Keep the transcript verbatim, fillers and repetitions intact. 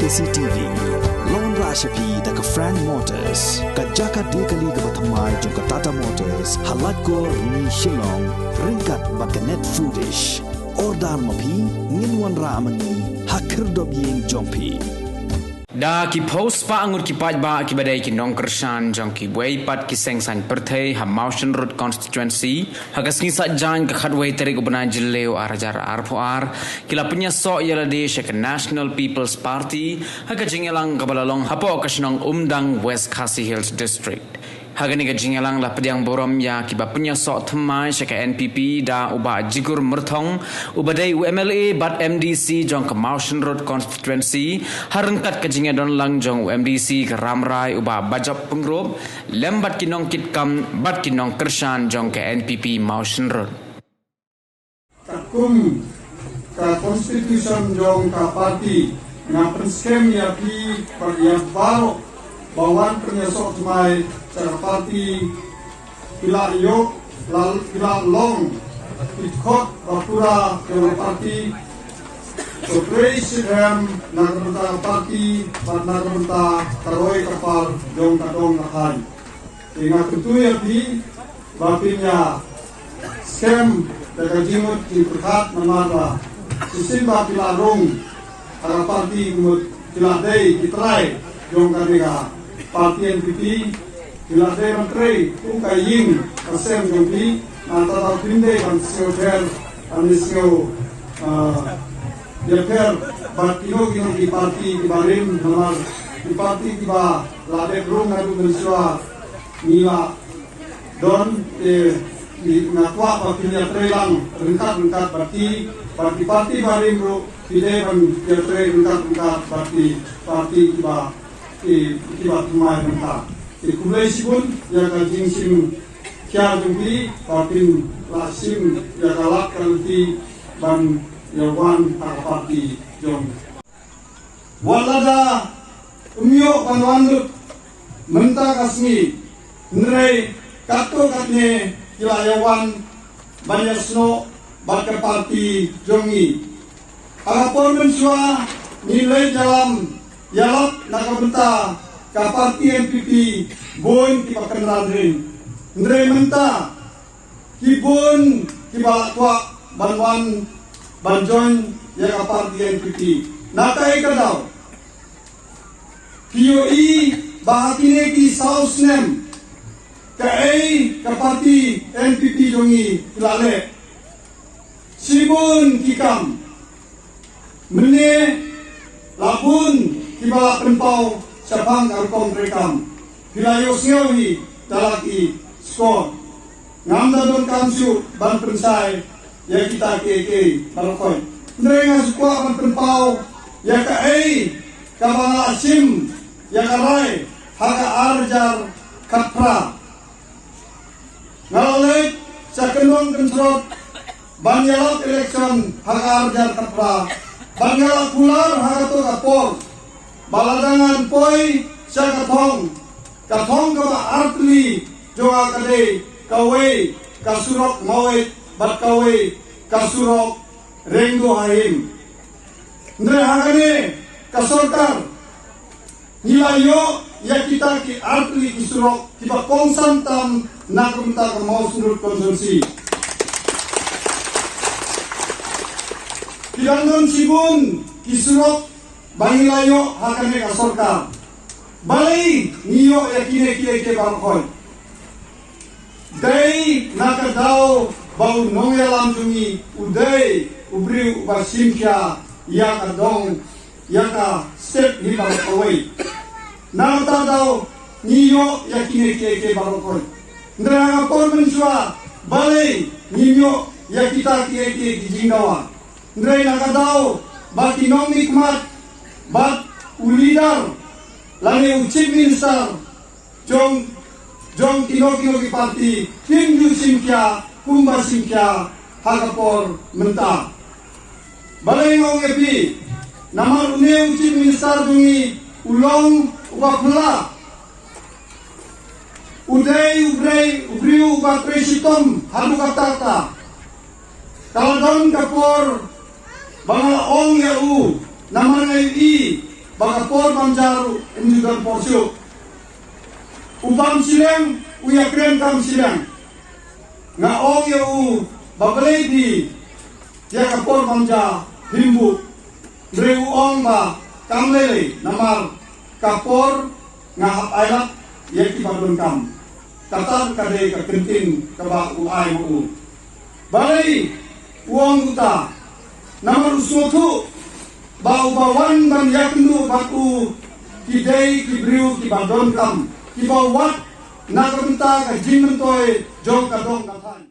C T V. Long ra sha phi da ka Frank Motors, ka jaka de kali kaba thymmai jong ka Tata Motors, ha Laitkor, Rni, Shillong, ryngkat bad ka Net Foodish. Order ma phi, ngin wanrah ma ngi ha khyrdop ïing jong phi. Da ki phew spah ngut ki paidbah kiba dei ki nongkyrshan jong kiwei pat ki seng saiñ pyrthei ha Mawshynrut constituency, ha ka sngi Saitjaiñ ka khatwei tarik u bnai Jylliew ar hajar arphew ar, ki la pynïasoh ïa lade sha ka National People's Party ha ka jingïalang kaba la long hapoh ka shnong Umdang, West Khasi Hills District. Ha kane ka jingïalang la pdiang burom ïa kiba pynïasoh thymmai sha ka N P P da u Bah Jigur Myrthong, uba dei u M L A bad M D C jong ka Mawshynrut constituency, ha ryngkat ka jingïadon lang jong u M D C ka Rambrai u Bah Bajop Pyngrope, lem bad ki nongkitkam bad ki nongkyrshan jong ka N P P Mawshynrut. Katkum ka constitution jong ka party, nga pynskhem ïa phi bad ïa baroh ba wan pynïasoh thymmai sha ka party, ki la ïoh, la, ki la long ki dkhot ba pura jong ka party. To trei shitrhem na ka bynta ka party bad na ka bynta ka roi ka par jong ka dong ka thaiñ. Te nga kyntu ïa phi ba phin ïa skhem da ka jingmut jingpyrkhat, namar ba shisien ba phi la rung ha ka party, ka mut phi la dei ki trai jong kane ka party N P P, phi la dei ban trei kum ka ïing ka sem jong phi. Nangta ba phin dei ban sngewthuh, ban sngew, ah, ïapher bad kino kino ki party kiba rim, namar ki party kiba la dep rung naduh mynshuwa ngi la don. Te nga kwah ba phin ïatrei lang ryngkat ryngkat bad ki, bad ki party barim ruh phi dei ban ïatrei ryngkat ryngkat bad ki party kiba, ki, kiba thymmai mynta. Te khublei shibun ïa ka jingshim khia jong phi ba phin la shim ïa ka lad ka lynti ban ïa wan ha ka party jong. Wat lada ym ïoh ban wan lut mynta ka sngi, hynrei katto katne ki la ïa wan ban ïasnoh bad ka party jong ngi. Ha ka por mynshuwa ngi leit ïalam ïalap na ka bynta ka party N P P, bun kiba kynran ring. Hynrei mynta ki bun kiba la kwah ban wan ban join ïa ka party N P P. Na kaei ka daw? Ki ïohi ba ha kine ki saw snem kaei ka party N P P jong ngi ki la leh. Shibun ki kam. Mynne la bun kiba la pynpaw shaphang ka rukom treikam. Phi la ïohsngew hi da la ki skhor. Ngam da donkam shuh ban pynshai ïa kita kiei kiei baroh khoit. Hynrei nga shu kwah ban pynpaw ïa kaei kaba nga la shim ïa ka rai ha ka ar hajar khatphra. Nga la leit sha kyndong kyndrot ban ïalap election ha ka ar hajar khatphra, bad nga la kular ha kato ka por ba lada ngan poi sha ka thong, ka thong kaba artylli jong nga ka dei kawei ka surok Maweit bad kawei ka surok Rengdo Hahim. Hynrei ha kane ka sorkar ngi la ïoh ïa kita ki artylli ki surok kiba kongsan tam na ka bynta ka Mawshynrut constituency. Ki dang don shibun ki surok ba ngi la ïoh ha kane ka sorkar. Balei ngi ïoh ïa kine kiei kiei baroh khoit? Dei na ka daw ba u nongïalam jong ngi u dei u briew uba shim khia ïa ka dong, ïa ka state hi baroh kawei. Na kata ka daw ngi ïoh ïa kine kiei kiei baroh khoit. Hynrei ha ka por mynshuwa balei ngim ïoh ïa kita kiei kiei ki jingdawa? Hynrei na ka daw ba ki nongmihkhmat bad u leader lane u chief minister jong, jong kino kino ki party kim ju shim khia kumba shim khia ha ka por mynta. Balei nga ong ïa phi? Namar une u chief minister jong ngi u long uba phylla. U dei u briew, u briew uba trei shitom haduh katta katta. Ka la don ka por ba nga la ong ïa u, namar nga ïohi ba ka por bam ja ruh ym ju don por shuh. U bam shiliang, u ïakren kam shiliang. Nga ong ïa u ba balei phi ïa ka por bam ja him buh. Hynrei u ong ba kam lei lei namar ka por nga hap ailad ïa kiba donkam. Kata ka dei ka kyntien kaba u ai ma u. Balei u ong kumta? Namar u sngewthuh ba uba wan ban ïakynduh bad u ki dei ki briew kiba donkam, kiba wad na ka bynta ka jingmyntoi jong ka dong ka thaiñ.